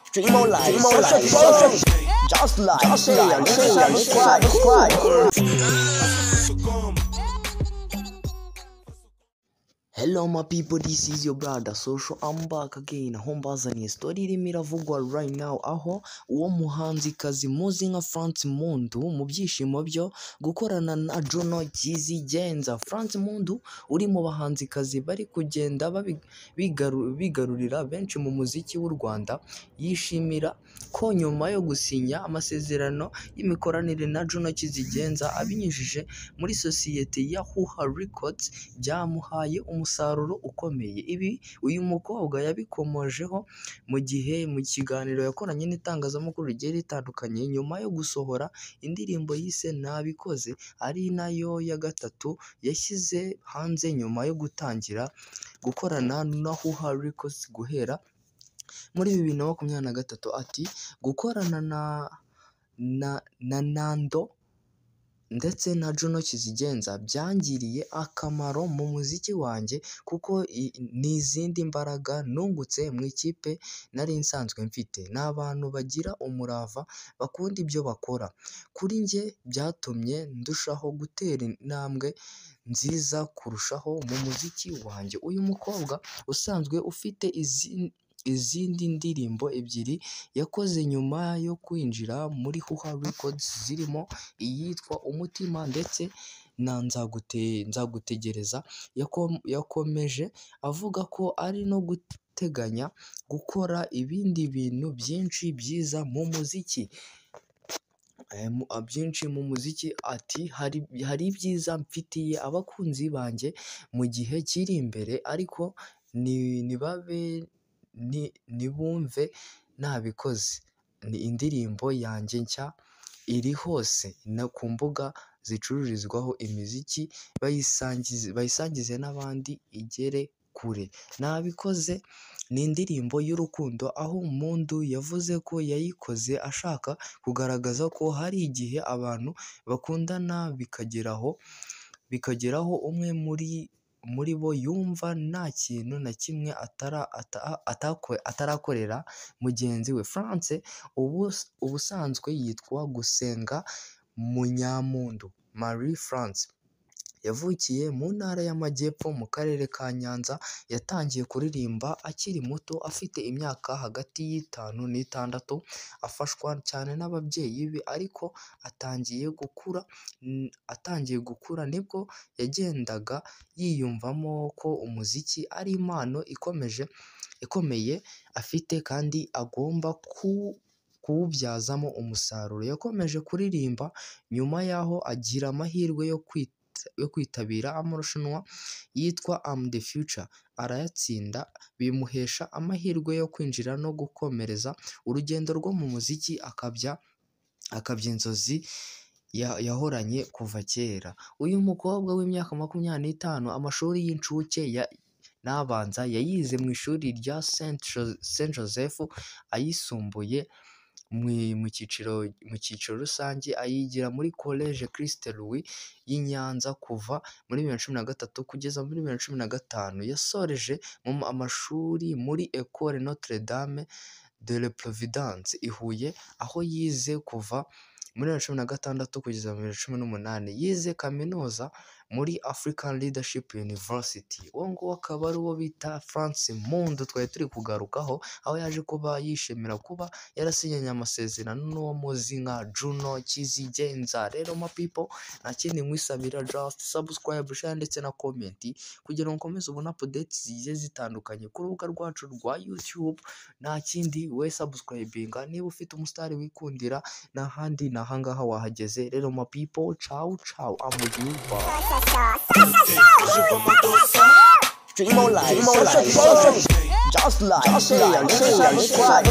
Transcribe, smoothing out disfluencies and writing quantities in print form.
Stream online, social, just like, share, subscribe. Hello my people, this is your brother Social. I'm back again. Aho mbazaniye story irimo iravugwa right now, aho uwo muhanzikazi muzi nka France Mpundu mu byishimo byo gukorana na Juno Kizigenza. France Mpundu uri mu bahanzikazi bari kugenda bigarurira benshi mu muziki w'u Rwanda, yishimira ko nyuma yo gusinya amasezerano y'imikoranire na Juno Kizigenza abinyujije muri sosiyete ya Huha Records byamuhaye umusaruro ukomeye. Ibi uyu mukobwa yabikomojeho mu gihe mu kiganiro yakoranye n'itangazamakuru rigiye ritandukanye nyuma yo gusohora indirimbo yise Nabikoze, ari nayo ya gatatu yashyize hanze nyuma yo gutangira gukorana na Huha Records guhera muri 2023. Ati gukorana na Nando ndetse na Juno Kizigenza byangiriye akamaro mu muziki wanjye, kuko n'izindi mbaraga nungutse mu ikipe nari nsanzwe mfite. Ni abantu bagira umurava, bakunda ibyo bakora. Kuri njye byatumye ndushaho gutera intambwe nziza kurushaho mu muziki wanjye. Uyu mukobwa usanzwe ufite izindi ndirimbo ebyiri yakoze nyuma yo kwinjira muri Huha Records, zirimo iyitwa Umutima ndetse na Nzagutegereza. Yakomeje avuga ko ari no guteganya gukora ibindi bintu byinshi byiza mu muziki. Ati hari ibyiza mfitiye abakunzi banjye mu gihe kiri imbere, ariko nibumve Nabikoze. Ni indirimbo yanjye nshya iri hose no ku mbuga zicururizwaho imiziki, bayisangize n'abandi igere kure. Nabikoze ni indirimbo y'urukundo, aho Mpundu yavuze ko yayikoze ashaka kugaragaza ko hari igihe abantu bakundana bikageraho umwe muri bo yumva nta kintu na kimwe atarakorera mugenzi we. France ubusanzwe yitwa Gusenga Munyampundu Marie France, yavukiye mu ntara y'Amajyepfo mu karere ka Nyanza. Yatangiye kuririmba akiri muto afite imyaka hagati y'5 n'6, afashwa cyane n'ababyeyi be, ariko atangiye gukura nibwo yagendaga yiyumvamo ko umuziki ari impano ikomeye afite kandi agomba kuwubyazamo umusaruro. Yakomeje kuririmba nyuma yaho agira amahirwe yo kwitabira amarushanwa yitwa I'm the Future arayatsinda, bimuhesha amahirwe yo kwinjira no gukomereza urugendo rwo mu muziki akabya inzozi yahoranye kuva kera. Uyu mukobwa w'imyaka 25 amashuri y'incuke n'abanza yayize mu ishuri rya Saint Joseph, ayisumbuye mu cyiciro rusange ayigira muri Collège Christ Louis y'i Nyanza kuva muri 2013 kugeza muri 2015. Yasoreje mu amashuri muri École Notre Dame de la Providence i Huye, aho yize kuva muri 2016 kugeza muri 2018. Yize kaminuza muri African Leadership University. Uwo nguwo akaba ari uwo bita France Mpundu twari turi kugarukaho, aho yaje kuba yishimira kuba yarasinyanye amasezerano n'uwo muzi nka Juno Kizigenza. Rero ma people, nta kindi nkwisabira, just subscribe, share ndetse na comment kugira ngo ukomeze ubone updates zigiye zitandukanye ku rubuga rwacu rwa YouTube. Nta kindi, we subscribinga niba ufite umusitari wikundira, n'ahandi nahangaha wahageze. Rero ma people, ciao ciao, I'm with you, bye. Stream online, social, just like, share, subscribe.